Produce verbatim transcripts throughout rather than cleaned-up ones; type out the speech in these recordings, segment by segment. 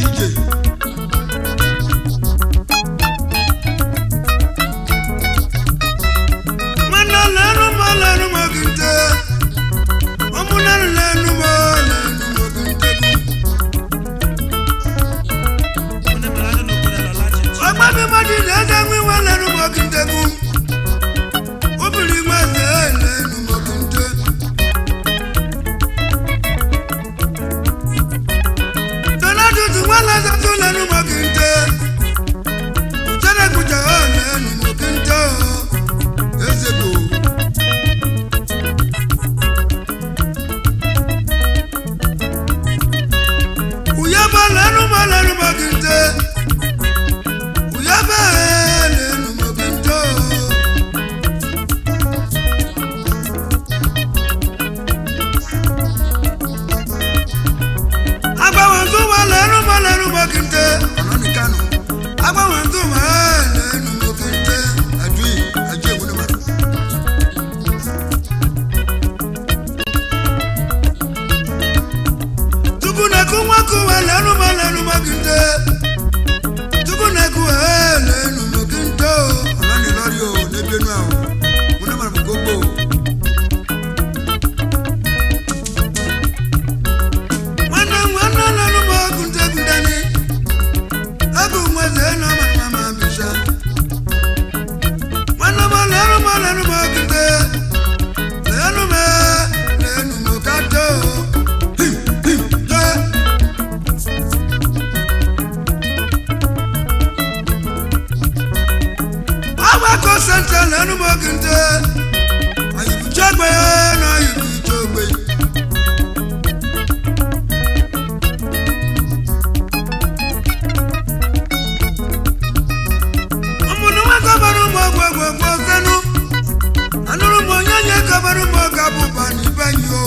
Ije. Nwanna lẹnumọ, lẹnumọ ghi te. Ọmuna lẹnumọ, lẹnumọ ghi te. Ọgba mi ma di lẹ ẹdẹ wẹ lẹnumọ ghi te. Obìnrin wẹ lẹnumọ ghi te. Tọ́lá tuntun wá lọ sọ́tún lẹ́nu mọ́ kí n tẹ́. Kùtẹ́lẹ̀ kùtẹ́ ọ̀ lẹ́nu mọ́ kí n tẹ́ o. Ezegbo. Uyaba lẹ́nu mọ́ lẹ́nu mọ́ kí n tẹ́. Uyaba lẹ́nu mọ́ kí n tẹ́ o. Agbawanzuma lẹnumọ, lẹnumọ kí n tẹ́. Ọ̀nà nìkan nù. Agbawanzuma lẹnumọ kí n tẹ́. Ẹ̀jú yìí, ẹ̀jú ìwé ni màdùn. Tukunẹku wọn kú wa lẹnumọ, lẹnumọ kí n tẹ́. Tukunẹku lẹnumọ kí n tẹ́ o. Ọ̀nà ni lọ́rí o, ne bienu a o. Mo ne màdùn gbogbo. Nwanna, nwanna, lẹnumọ kí n tẹ́ kundani. Ẹbu mwẹ zẹ na ma ma ma bisa. Nwanna ma lẹnumọ, lẹnumọ kí n tẹ́. Lẹnumọ, lẹnumọ ka tẹ́ o. Him, him, ye. Awa ko sẹntrẹl lẹnumọ kí n tẹ́. Ayibuchegbe na ayibuchegbe. Ọmọ ne wa ka baro mo gwe gwe gwe sẹnu. Anurumọ yẹnyẹn ka baro mo ka bu ba ni ba yo.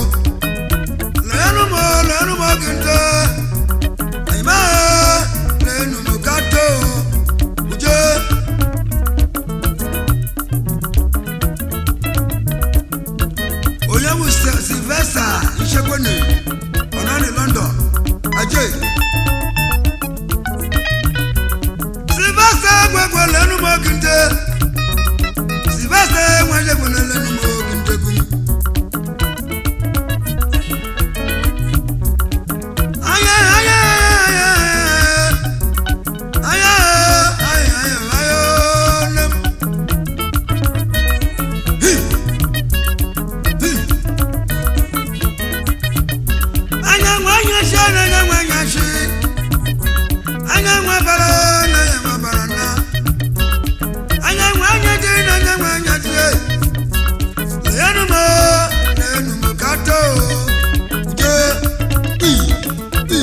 Lẹnumọ, lẹnumọ kí n tẹ́. Ayi ma lẹnumọ ka tẹ́ o. Uje. Oyanwu Sy-, Sylvester Isegbone, ọna ni London, aje. Sylvester Eguegbe lẹnumọ kí n tẹ́. Sylvester Eguegbe lẹnumọ kí n tẹ́ gun. Aye, aye, aye, aye, aye. Ayo, ayo, ayo, ayo, nem. Hi. Hi. Anyanwẹ anyanshi, anyanwẹ anyanshi. Anyanwẹ bara, anyanwẹ bara na. Anyanwẹ anyanshi, anyanwẹ anyanshi. Lẹnumọ, lẹnumọ ka tẹ́ o. Uje. Hi. Hi,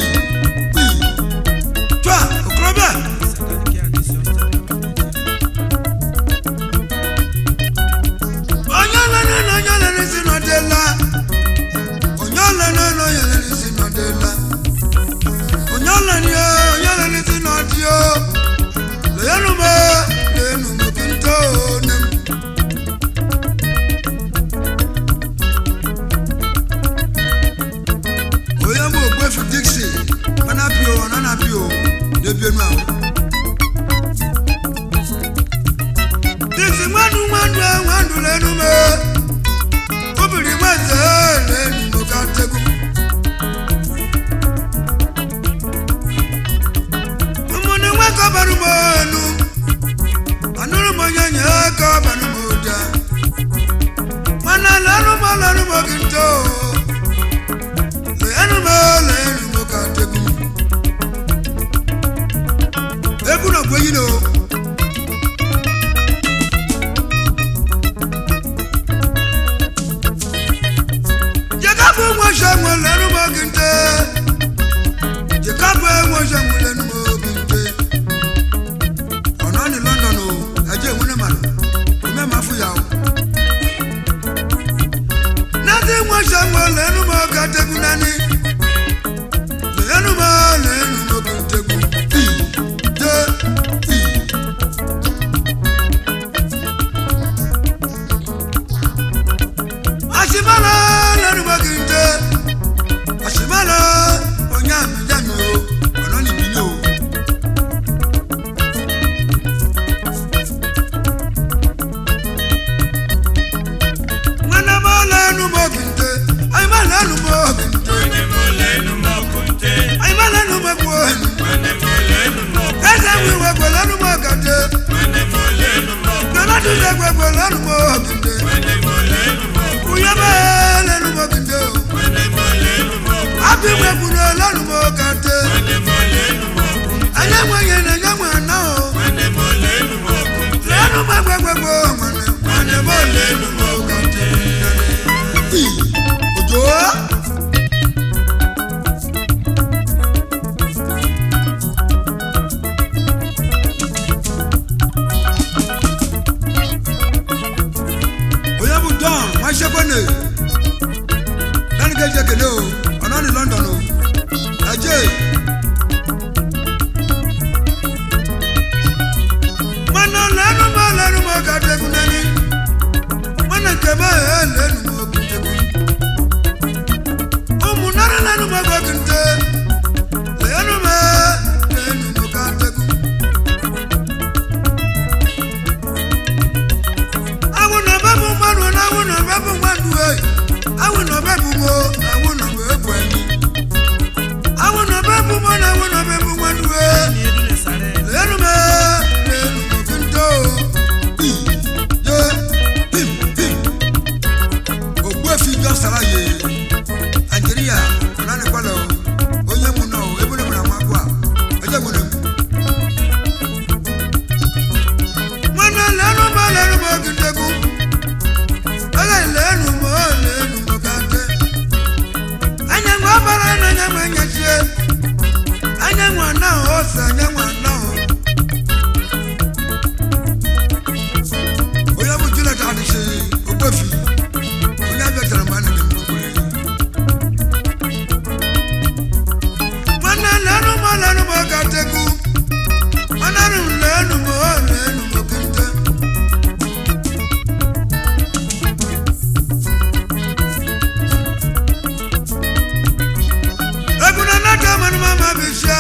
hi. Tua, okorobịa. Ọyọlẹnẹ ne ọyọlẹnẹ si nọ de la. Ọyọlẹnẹ ne ọyọlẹnẹ si nọ de la. Ọyọlẹnẹ, ọyọlẹnẹ si nọ de o. Lẹnumọ, lẹnumọ kí n tẹ́ o nem. Oya mu ogbe fi Dixon, mana bio, nana bio, de bio nu aho. Dixon, wanu, wanu, wanu lẹnumọ. Obìnrin wẹ zẹ lẹnumọ ka tẹ́ gun. Ọmọ ne wẹ ka baro mo enu. Anurumọ yẹnyẹn ka baro mo dia. Nwanna lẹnumọ, lẹnumọ kí n tẹ́ o. Lẹnumọ, lẹnumọ ka tẹ́ gun. Egun na gbe yi no. Jacob wẹ ọsẹ wọn lẹnumọ kí n tẹ́. Jacob wẹ ọsẹ wọn lẹnumọ kí n tẹ́. Ọna ni London o, ẹjẹ ìwé ne ma lọ, ọmọ ẹ ma fu ya o. Nasi wọn ṣe wọn lẹnumọ ka tẹ́ gun dani. Lẹnumọ, lẹnumọ ka tẹ́ gun. Ije, ije. Asimala lẹnumọ Kinte, Asimala, oyan mi ya mi o, ọnọ ni bi ni o. Nwanna ma lẹ enu mọ Kinte, ai ma lẹ enu mọ Kinte. Nwanna ma lẹ enu mọ Kinte. Ai ma lẹ enu mọ Kinte. Nwanna ma lẹ enu mọ Kinte. Ẹsẹ wi wẹ gbọlọ enu mọ Kante. Nwanna ma lẹ enu mọ Kinte. Gbọlọ tu lẹ wẹ gbọlọ enu mọ Kinte. Nwanna ma lẹ enu mọ Kinte. Uya ma lẹ enu mọ Kinte o. Abi wẹ gbọlọ enu mọ Kante. Ayé wọn yẹn lẹ yẹn wọn na o. Lẹnu mọ gbẹgbẹgbẹ ọmọ nẹ. Nwanna ma lẹ enu mọ Kante. Ojo. Oyabu Don, ma ṣe gbene. Dani ke je kele o, ọna ni London o. Aje. Mana lẹnu ma lẹnu ma ka degun nani. Mana kẹmẹ lẹnu ma ka degun. Umu nana lẹnu ma ka kinte. Lẹnu ma lẹnu ma ka degun. Awẹ ne ọ vbe bu mwa nuẹn, awẹ ne ọ vbe bu mwa nuẹn, awẹ ne ọ vbe bu mwa, awẹ ne ọ vbe bu ẹni. Awẹ ne ọ vbe bu mwa nuẹn, awẹ ne ọ vbe bu mwa nuẹn. Lẹnu mẹ, lẹnu mẹ kento. Ye, pim, pim. Ogbuefi jọ sara ye. Nigeria, ọna ni kpọlọ. Oye mu nọ, ebule mu na wa gua. Oye mu nọ. Nwanna lẹnu mọ, lẹnu mọ kintegu. Ọghe lẹnu mọ, lẹnu mọ kante. Ayanmwẹ ọbara na, ayanmwẹ yan tie. Ayanmwẹ ọna, ọsa ayanmwẹ ọna. Oya mu Juliet Adise, Ogbuefi. Oya bẹ tara ma nene mu kule. Nwanna lẹnu mọ, lẹnu mọ kintegu. Nwanna lẹnu mọ, lẹnu mọ kinte. Ẹguna na ta ma ne ma ma bi fia.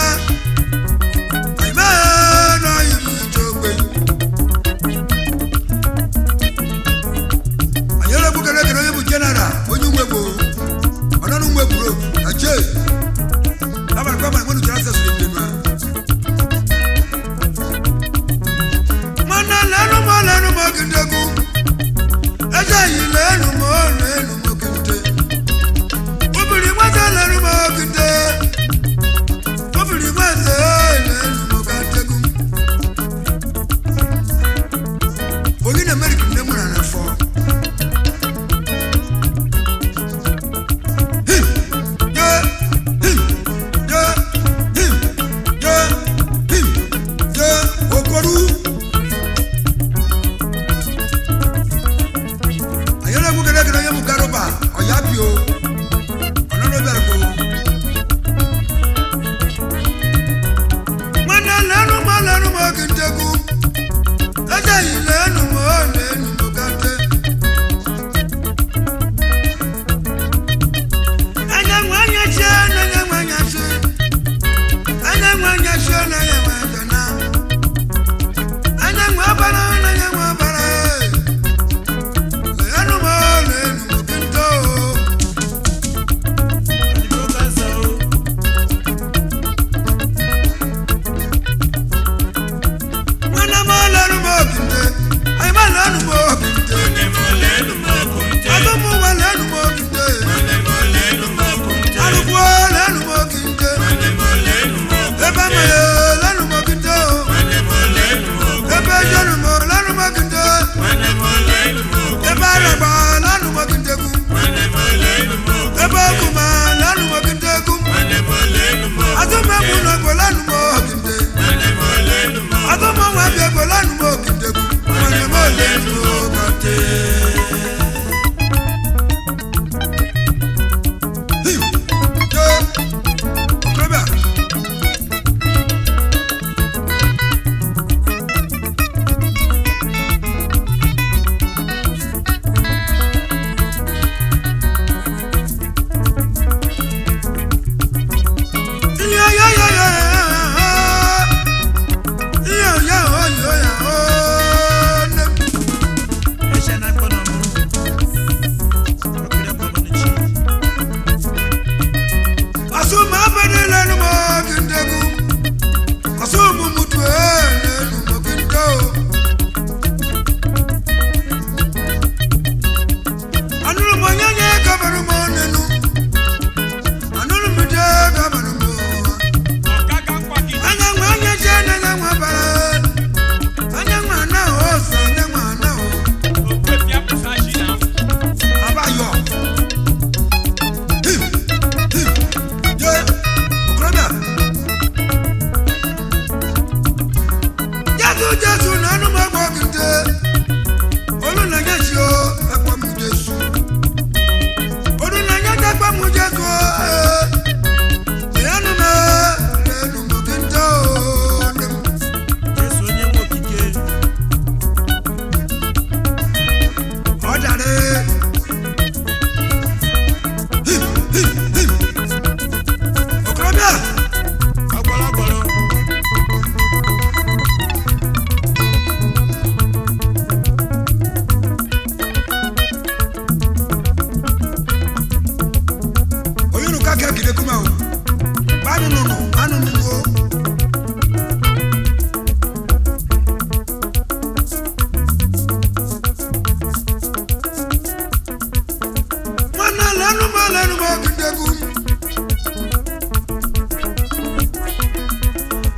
Lenu mo gindegu.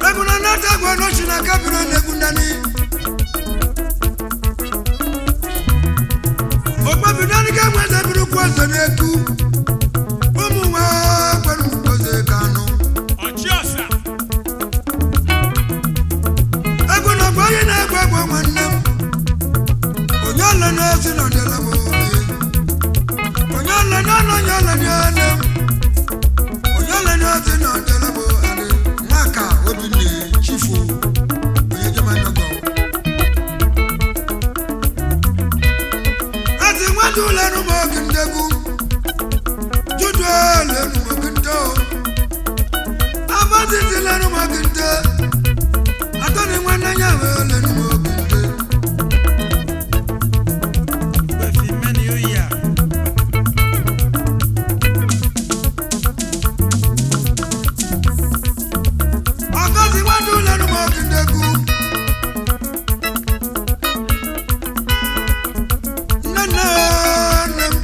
Egu na na ta gua no shi na ka biro ne gu nani. Okpa bi nani ke mu ẹzẹ biro ku ẹzẹ ne ku. Umu wa gbẹnu ku ẹzẹ kanu. Ọchiosa. Egu na gba ye na gba gba nwanne m. Onye ọla na si na de la mo. Onye ọla na na onye ọla ni ọla. Onye ọla na si na de la mo. Nwaka obi ne chifu. Onye jama nọgọ. Ati nwadu lenu mo gindegu. Juju lenu mo gindo. Abati ti lenu mo ginde. Atani nwanna ya we lenu mo ginde. Ugbẹfi mẹ ni oya. Abati nwadu lenu mo gindegu. Nana, nana.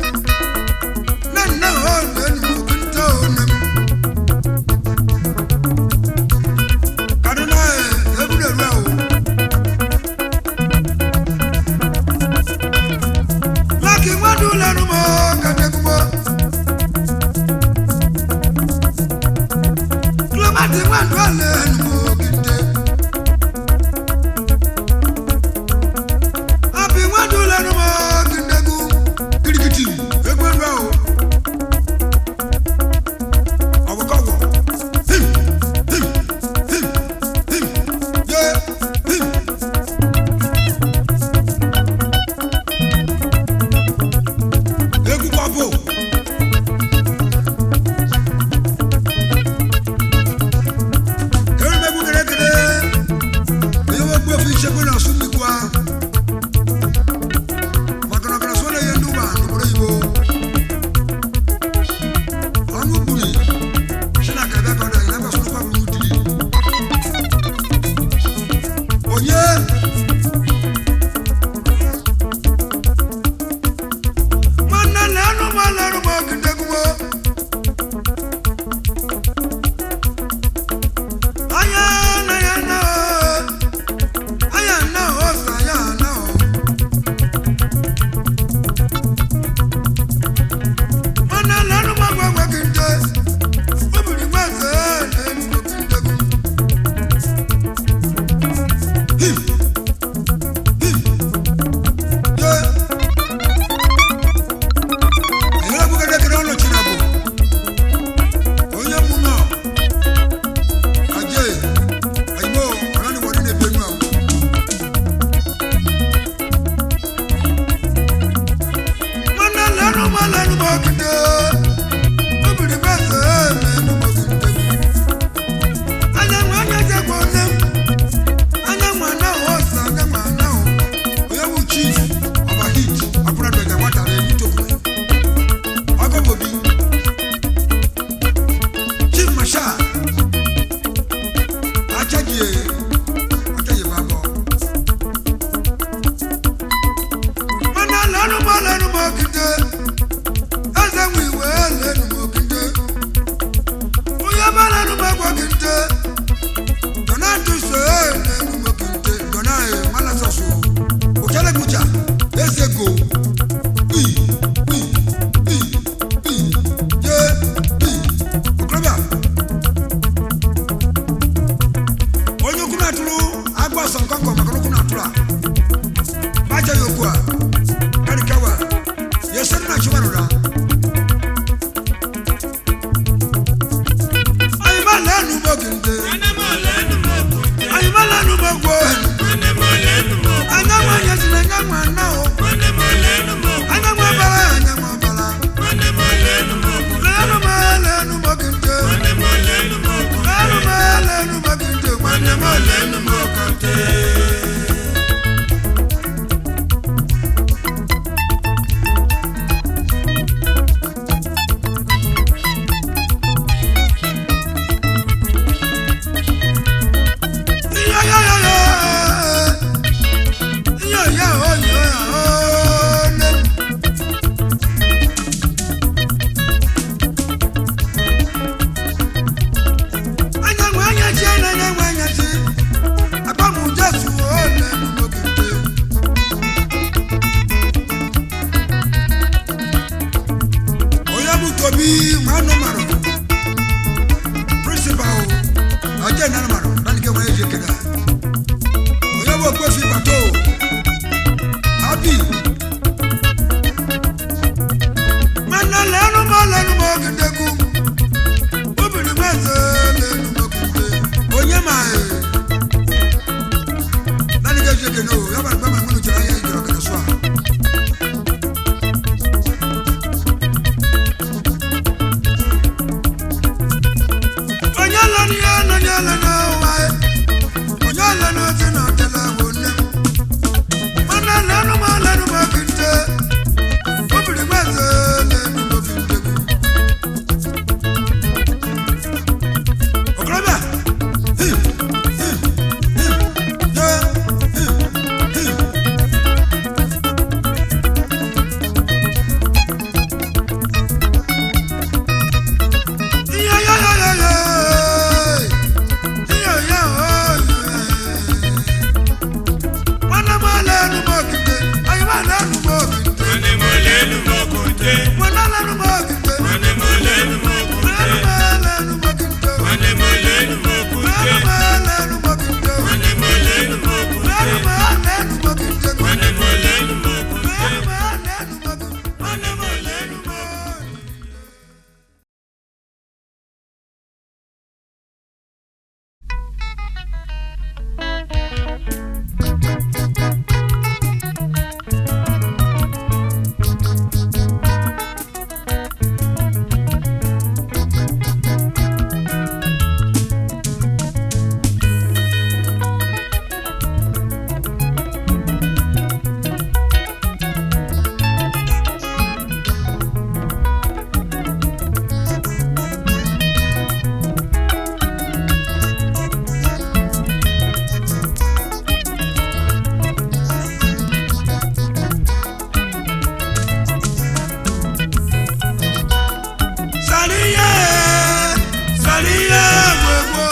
Tobi, ma nọ ma rọ. Principal o, a je na nọ ma rọ, na ni ke wa ye kẹga. Oya wo gbe fi bato. Abi. Mana lẹnu ma lẹnu ma gidegu. Obìnrin ma zẹ lẹnu ma gide. Oye ma e. Na ni ke ye kẹga o, ya ba gba ma mu jara ya jara kẹga sua. Sariye, sariye, wewo,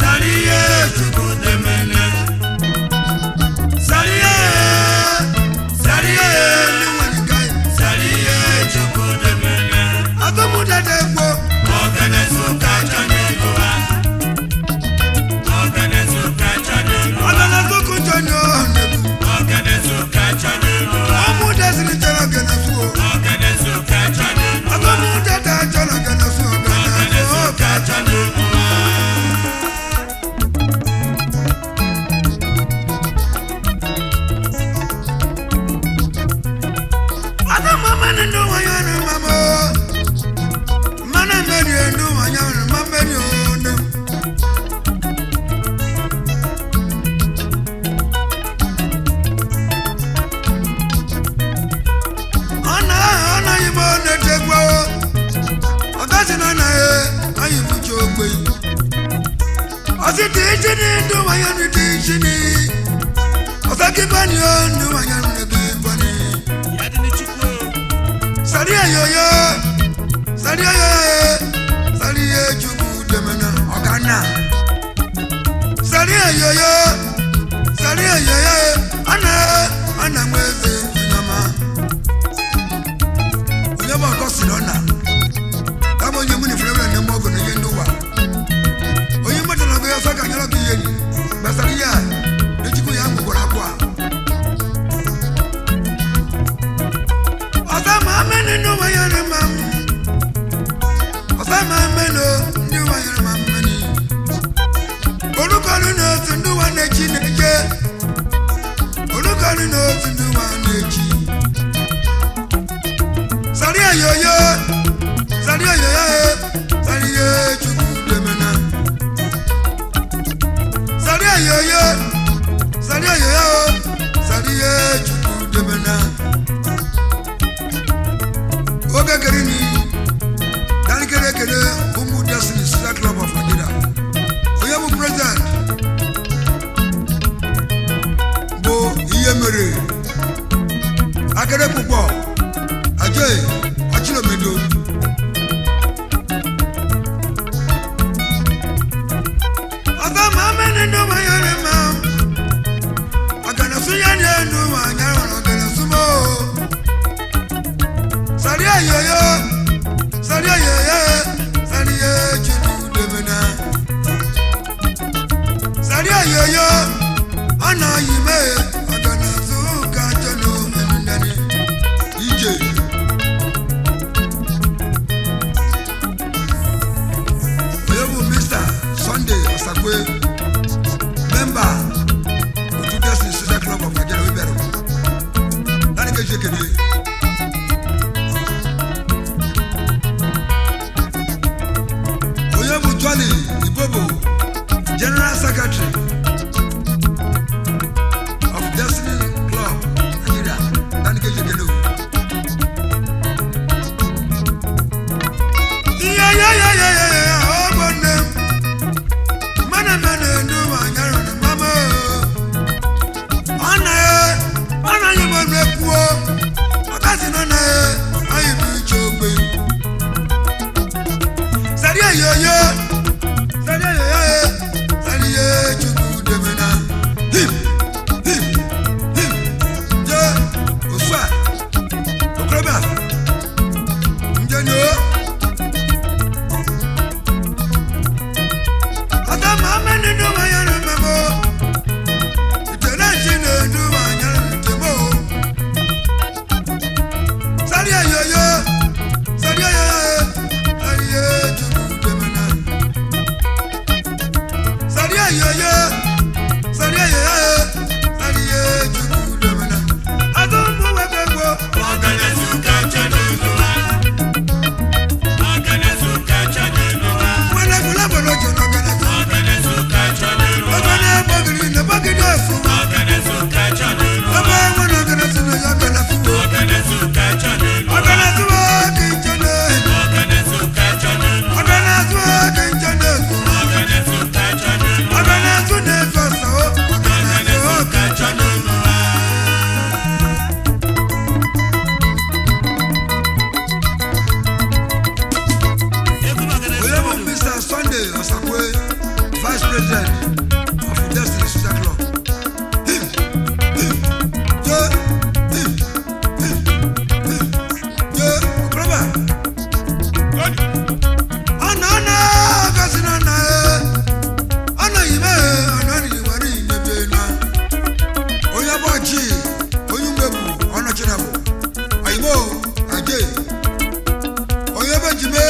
sariye, chukwu demene. Sariye, sariye, ni wani kai, sariye, chukwu demene. Ato mu dede kpo. Ọgẹdẹ su ka cha ne wa. Ọgẹdẹ su ka cha ne wa. Ọgẹdẹ su ku cha ne wa. Ọgẹdẹ su ka cha ne wa. Ọmọ dẹ siri cha ọgẹdẹ su o. Ọgẹdẹ su ka cha ne wa. Ato mu dede cha ọgẹdẹ su o. Ọgẹdẹ su ka cha ne wa. Ada mama ni ndu wa ya ni mama. Mana meri ndu wa ya ni mama meri o ne. Ọna, ọna yi mo ne te gbo. Ọgasi na na e, ayi mu cho gbe. Ọsẹ ti ichini, ndu wa ya ni ti ichini. Ọsẹ ki bani o, ndu wa ya ni ki bani. Sariye yoyo, sariye yoyo, sariye chukwu demena, ọgana. Sariye yoyo, sariye yoyo, ana, ana mweze nyama. Onye ọba ọkọ si nọ na. Tama onye mu ni fẹrẹ wẹrẹ ne mọ ọgọ ne ye ndu wa. Onye mọtọ na gbe ya sa ka nyọrọ bi ye ni. Gbasariya, ne chukwu ya mu gọra kua. Ọsa ma mẹ nene uwa ya ne ma mu. Ọsa ma mẹ no, ne uwa ya ne ma mu ni. Orúkọ nínú oṣù ní wa ne chi ne je. Orúkọ nínú oṣù ní wa ne chi. Sariye yoyo, sariye yoyo, sariye chukwu demena. Sariye yoyo, sariye yoyo, sariye chukwu demena. Oge keri ni, dani kere kere, Umu Destiny Social Club of Nigeria. Oye mu president. Bo iye mere. Akere kpukpọ. Aje, ọchilo medo. Member, otu Destiny Social Club of Nigeria, Ibero. Dani ke je kene. Oyebu Charlie Ibobo, General Secretary of Destiny Club, Nigeria. Dani ke je kene o. Yeah, yeah, yeah, yeah, yeah, yeah, oh, but no. Mene, mene, ndu ma nyaro ne mama. Ọna, ọna yi mo ne kuo. Ọkasi na na, ayi bi chogbe. Sari ayoyo, sari ayoyo, sari ye chuku demena. Him, him, him. Ye, osua. Okrobia, nje no. Ata ma mene ndu ma ya na memo. Ite na shi ne ndu ma ya na temo. Sari ayoyo, sari ayoyo, sari ye chuku demena. Sari ayoyo, sari ayoyo, sari ye chuku demena. Ado mu we ke wo. Organize you can change the world. Organize you can change the world. Wele gula bolo je organize. Organize you can change the world. Baba na bagiri na bagiri afu. Organize you can change the world. Baba wele organize na ya organize. Organize you can change the world. Organize you can change the world. Organize you can change the world. Oyebo Mister Sunday Osakwe, Vice President of Destiny Social Club. Him, him, yeah, him, him, him, yeah, Okrobia. Ọna, ọna, ọkasi na na, eh. Ọna yi mẹ, ọna ni wẹ ni mẹ be na. Oya bọ ji, oyun mẹ bu, ọna chena bu. Ayibo, aje. Oya bọ ji mẹ,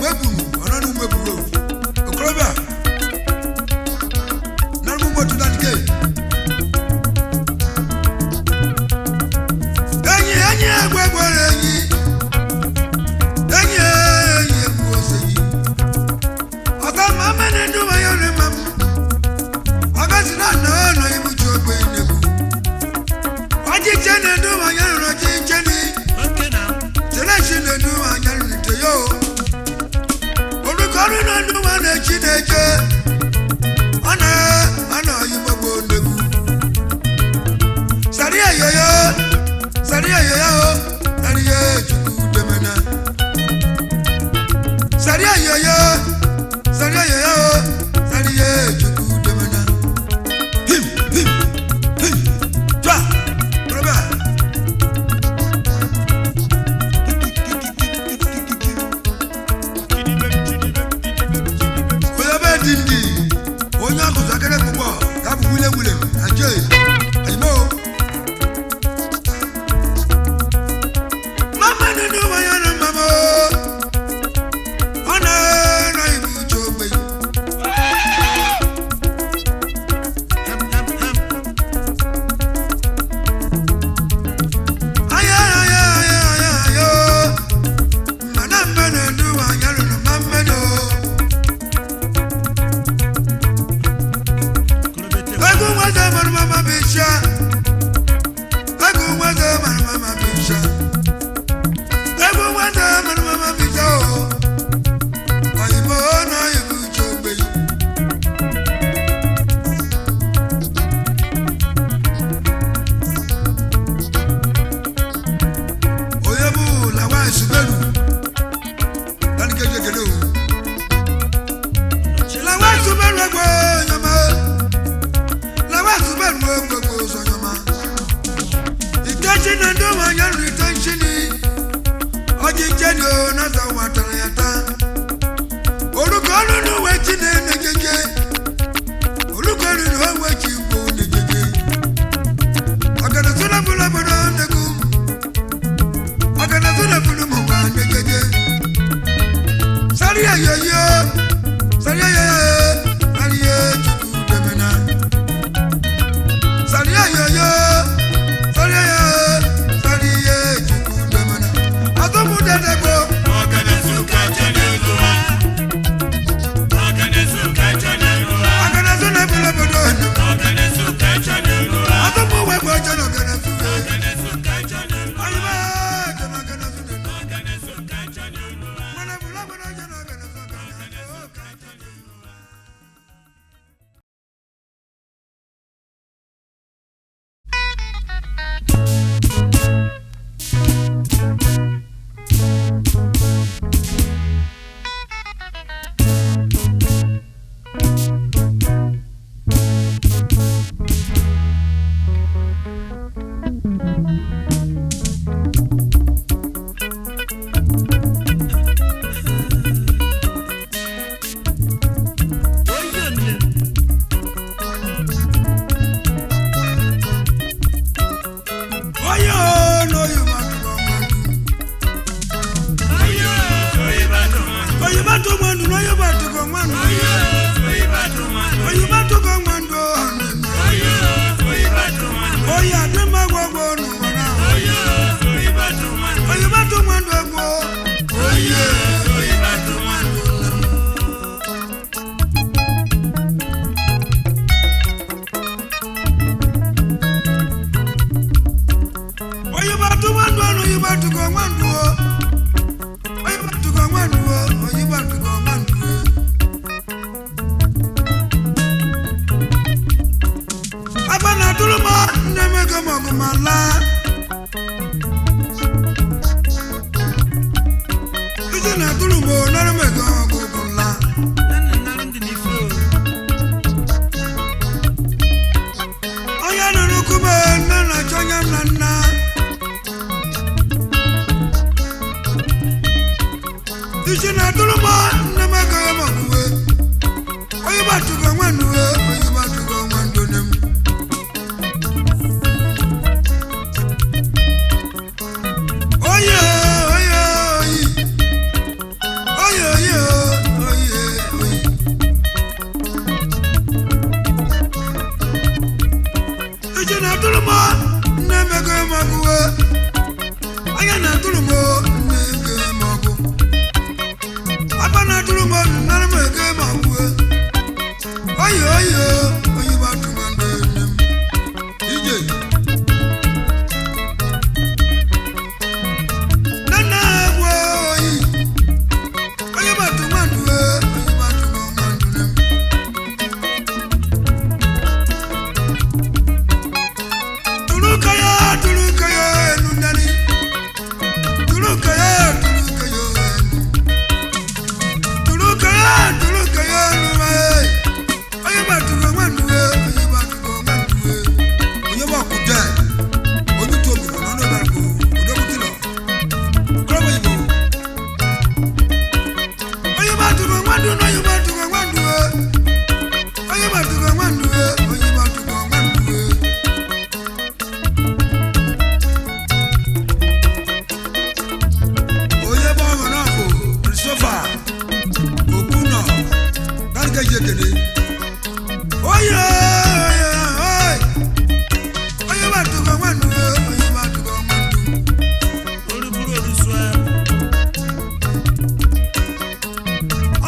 mẹ bu, ọna nu mẹ bu ro. Okrobia. Na mu moto da dike. Eyin, eyin, egbe egbe eyin. Eyin, eyin, egbe ose yi. Ọta ma mene ndu ma yo ne ma mu. Ọgasi na na na ibu ju egbe ne bu. Ọjijẹ ne ndu ma yo ne ọjijẹ ni. Tẹlẹ si ne ndu ma yo ne te yo. Orúkọ nínú Olúwa lè jí lè jẹ. Ọ̀nà, ọ̀nà yìí gbogbo lè kú. Sàrí ẹ̀yọ̀yọ̀, sàrí ẹ̀yọ̀yọ̀ o, sàrí ẹ̀ Chukwu demena. Sàrí ẹ̀yọ̀yọ̀, sàrí ẹ̀yọ̀yọ̀ o, sàrí ẹ̀ Chukwu demena. Him, him, him, twa, brother. Oya bẹ dindi, onye ọkụzụ akere kpụkpọ, ya bụ wile wile, aje, ayimo. Mama nínú waya na mama. Ọ̀nà, ọ̀nà ibu chogbe. Ayo, ayo, ayo, ayo, ayo. Mana mene du wa yalu na mamene o. Egu wa da manu mama bisha. Egu wa da manu mama bisha. Egu wa da manu mama bisha o. Ayimo na ibu chogbe. Oyebu Lawal Zubairu. Dani ke je gele o. Lawal Zubairu egbe oyoma. Lawal Zubairu egbe egbe oyoma. Iteshi ne ndo ma ya ru iteshi ni. Ọjijẹ ni o, na sa wa tara ya ta. Orúkọ nínú wẹ ji ne ne jeje. Orúkọ nínú wẹ ji wo ne jeje. Ọ̀gẹ̀dẹ̀ sọ́dọ̀ fúnra gbọ́dọ̀ nẹ́kù. Ọ̀gẹ̀dẹ̀ sọ́dọ̀ fúnra mọ̀ wá ne jeje. Sáré ayẹyẹ, sáré ayẹyẹ, sáré ayẹyẹ. Na tulu mo, na rẹ mẹ gan koko la. Ọ ya nọ ne ukube na na chọ yan na na. Ichi na tulu mo, na mẹ gan mọ kue. Oyi ba tugo wanu e, oyi ba tugo wanu ne. Oye, oye, oye. Oye, oye, oye, oye. Ije na tulu mo, ne mẹ ghe ma gu e. Aya na tulu mo, ne ghe ma gu. Aba na tulu mo, ne mẹ ghe ma gu e. Oye, oye, oye ba tu ma de ne. Ije. Nana wo yi. Oye ba tu ma du e, oye ba tu ma du ne. Tulukaya, tulukaya, enu nani. Tulukaya, tulukaya, enu. Tulukaya, tulukaya, enu, eh. Oye ba tugo wanu e, oye ba tugo wanu e. Oye ba kude. Oye to mi, no, no, no, no, odo kutilo. Kro mo yibo. Oye ba tugo wanu, no, oye ba tugo wanu e. Oye ba tugo wanu e, oye ba tugo wanu e. Oye ba ọmọ na fo, Christopher Okunọ, Barika Ijekede. Oye, oye, oye. Oye ba tugo wanu e, oye ba tugo wanu. Oruburu orusuẹ.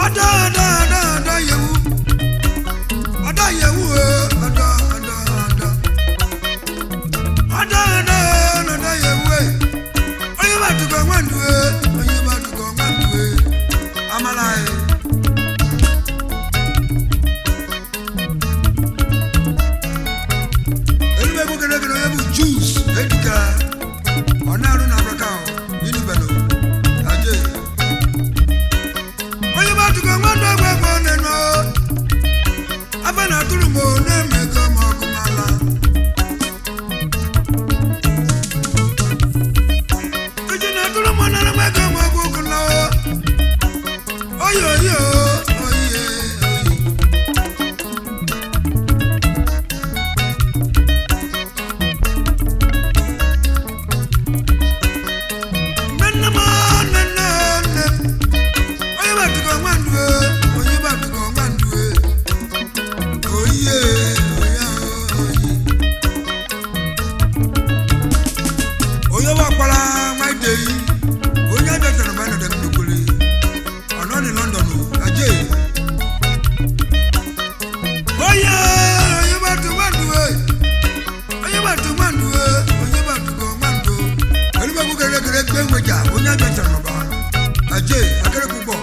Ọdọ, ọdọ, ọdọ, ọdọ yewu. Ọdọ yewu, eh, ọdọ, ọdọ, ọdọ. Ọdọ, ọdọ, ọdọ yewu, eh. Oye ba tugo wanu e, oye ba tugo wanu e. Amala, eh. Elu vbe bu gẹdẹgẹdẹ, ọ ye bu Juice, Edika. Ọ na ru na Africa, ọ, ini Belo. Aje. Oye ba tugo wanu e, gbe gbe ne no. Aba na tulu mo, ne mẹ ghe ma gu ma la. Ije na tulu mo, na mẹ ghe ma gu gu la. Oye, oye, oye, oye. Nana ma, nana, nana. Oye ba tugo wanu e, oye ba tugo wanu e. Oye, oye, oye. Oye ba kpala ma ide yi. Oye ba tana ba na de kukuri. Ọnọ ni London o, aje. Oye, oye ba tu wanu e. Oye ba tu wanu e, oye ba tugo wanu. Elu ba gu gẹdẹgẹdẹ gbe weja, oye ba tana ba. Aje, akere kugbo.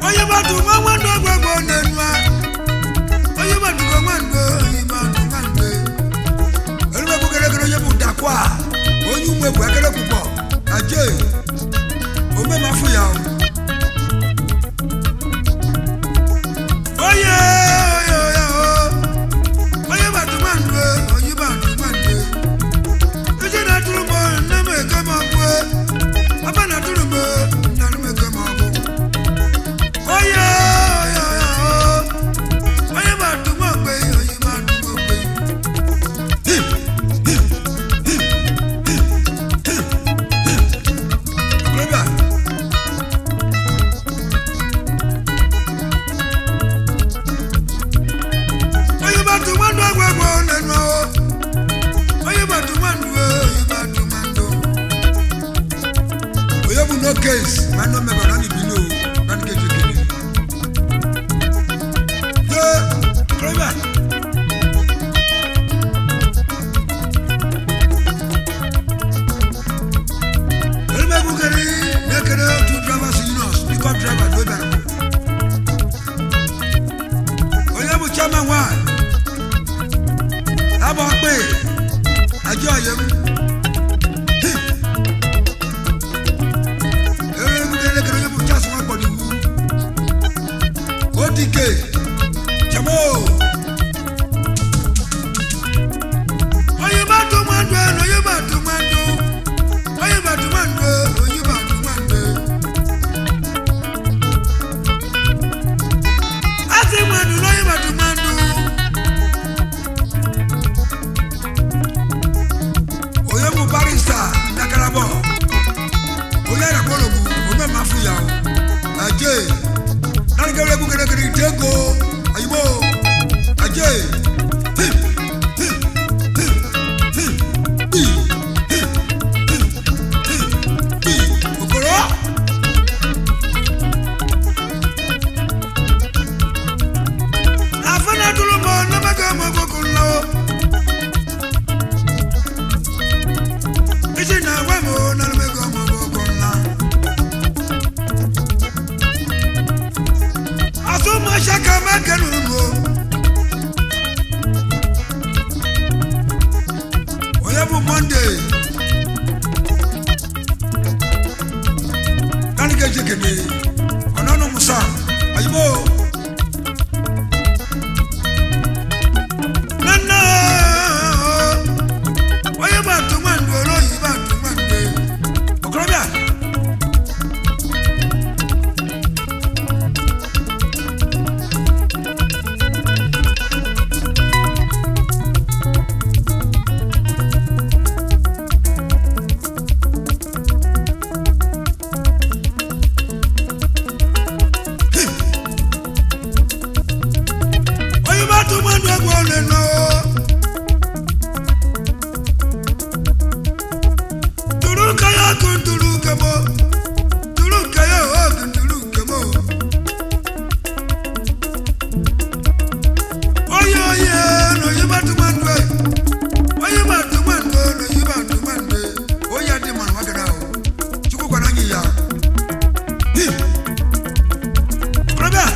Oye ba tugo wanu e, gbe gbe ne nua. Oye ba tugo wanu e, oye ba tugo wanu e. Elu ba gu gẹdẹgẹdẹ, oye bu dakua. Oye mu ebu akere kugbo. Aje. Ome ma fu ya o. Oye, oye, oye, o. Oye ba tugo wanu e, oye ba tugo wanu e. Ije na tulu mo, na mẹ ghe ma gu e. Aba na tulu mo, na mẹ ghe ma gu. Oye, oye, oye, o. Oye ba tugo gbe, oye ba tugo gbe. Oye ba tugo wanu e, gbe gbe ne nua o. Oye ba tugo wanu e, oye ba tugo wanu. Oye bu no case, ma no me ba na ni bi no, na ni case kini. Yo, Clever. Elu ba gu gere Aje, na ni kẹvbe ẹgbẹe kẹdẹkẹdẹ, Idego, Ayimo, Aje. Him, him, him, him, bi, him, him, him, bi, Okoro. Afana dulu mo na ma ga mo go kun lo. Isi na wa mo na me go mo go kun la. Aso ma shaka ma kenu mo. Oya bu Monday. Kani ke jekede. Ọnọnu Musa. Ayimo. Nana, oye ba tu mwa ndo, oye ba tu mwa ndo. Okorobịa. Oye ba tu mwa ndo ẹguae nọ. Turu kaya kun turu kemo. Turu kaya kun turu kemo. Oye, oye, ne oye ba tu mwa ndo. Oye ba tu mwa ndo, ne oye ba tu mwa ndo. Oya de ma wa gada o. Chukwu kwana nyi ya. Hi. Brother.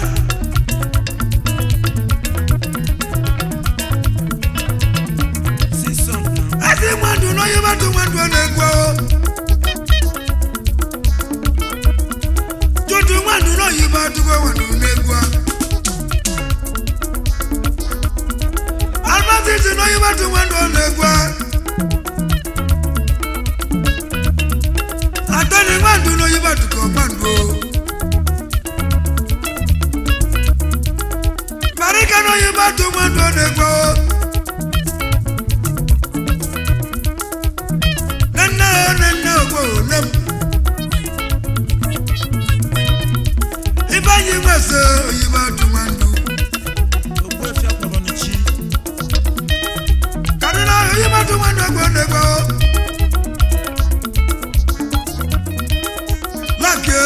Asi mwa ndo ne oye ba tu mwa ndo ne ẹguae o. Tutu mwa ndo ne oye ba tu mwa ndo ne ẹguae. Almasisi ne oye ba tu mwa ndo ne ẹguae. Atani mwa ndo ne oye ba tu kọ mwa ndo. Marika ne oye ba tu mwa ndo ne ẹguae o. Nana o, nana o, wo lem. Iba yi mwa se oye ba tu mwa ndo. Ogbe fi akpọlọ ni chi. Kaduna oye ba tu mwa ndo ẹguae ne ẹguae o. Lake